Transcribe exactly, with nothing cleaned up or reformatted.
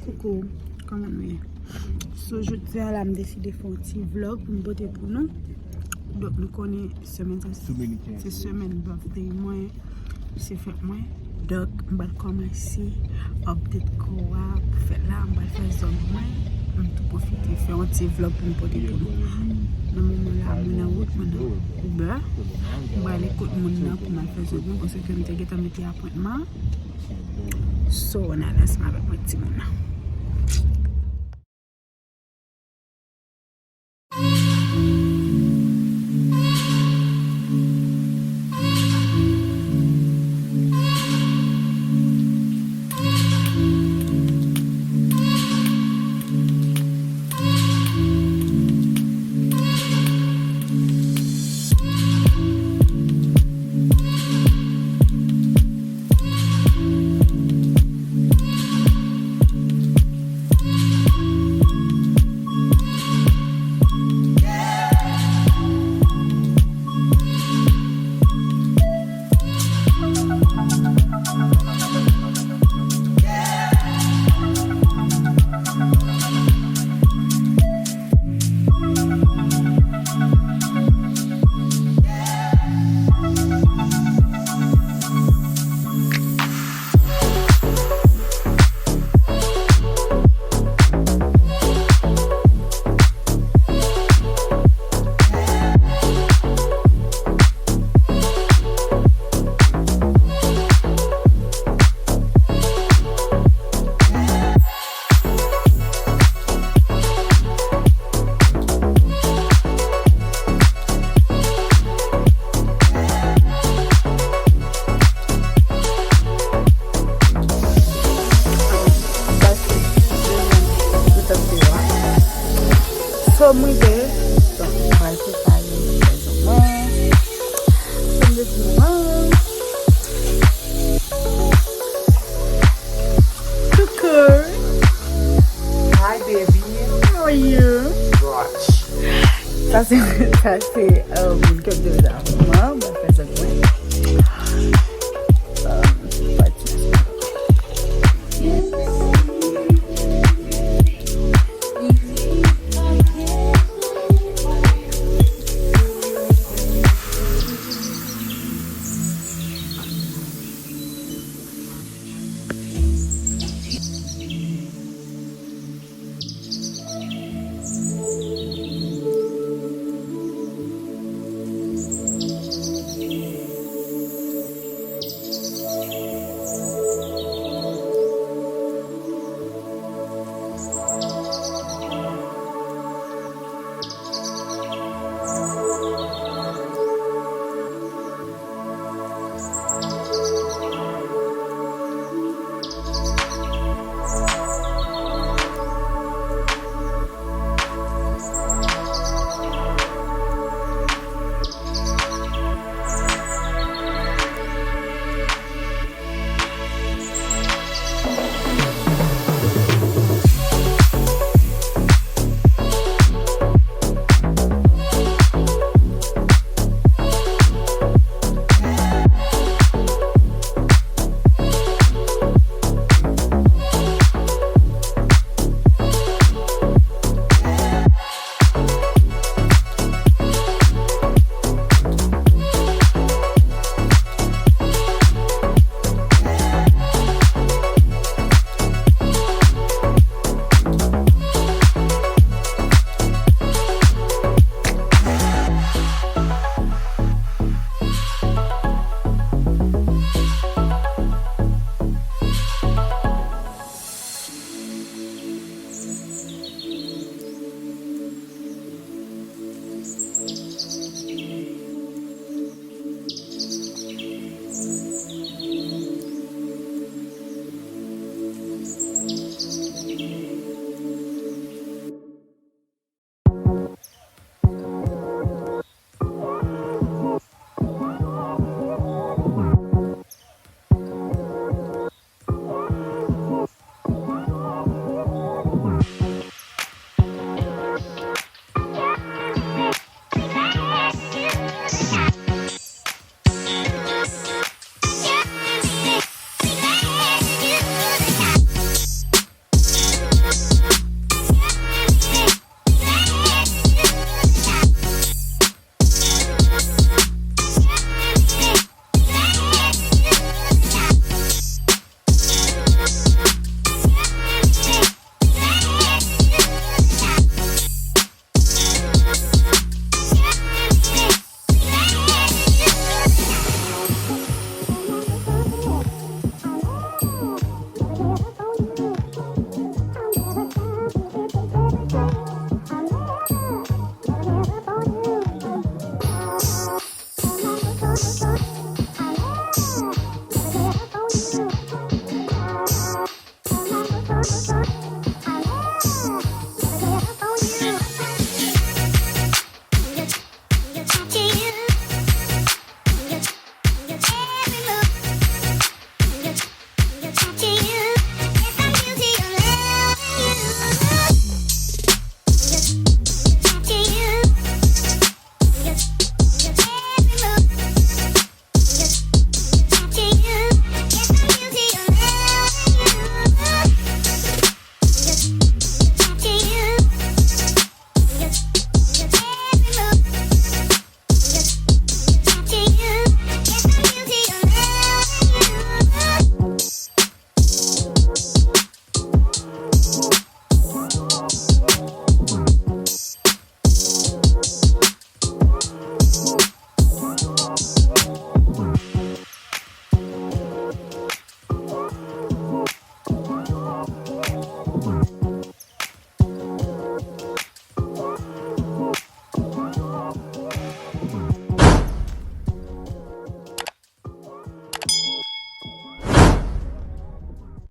Koukou, kòman nou ye? So, jodi a la, m deside fè yon ti vlog pou m pote pou nou. Donk, nou konnen semèn sa, se semèn birthday mwen, se fèt mwen. Donk, m pral kòmanse update kò a pou fèt la, m pral fè zong mwen. M tou pwofite fè yon ti vlog pou m pote pou nou. Nan moman la, mwen nan wout, mwen nan Uber. M pral ale kot moun nan pou m al fè zong mwen, paske m te gentan mete apwentman. So, n al ansanm avèk mwen timoun nan. So, m rive. Donk, m pral prepare sezon mwen. Sezon mwen. Coucou. Hi, baby. How are you? Gosh. Sa se, sa se, um, kèk de la. Mwen, mwen fè sa.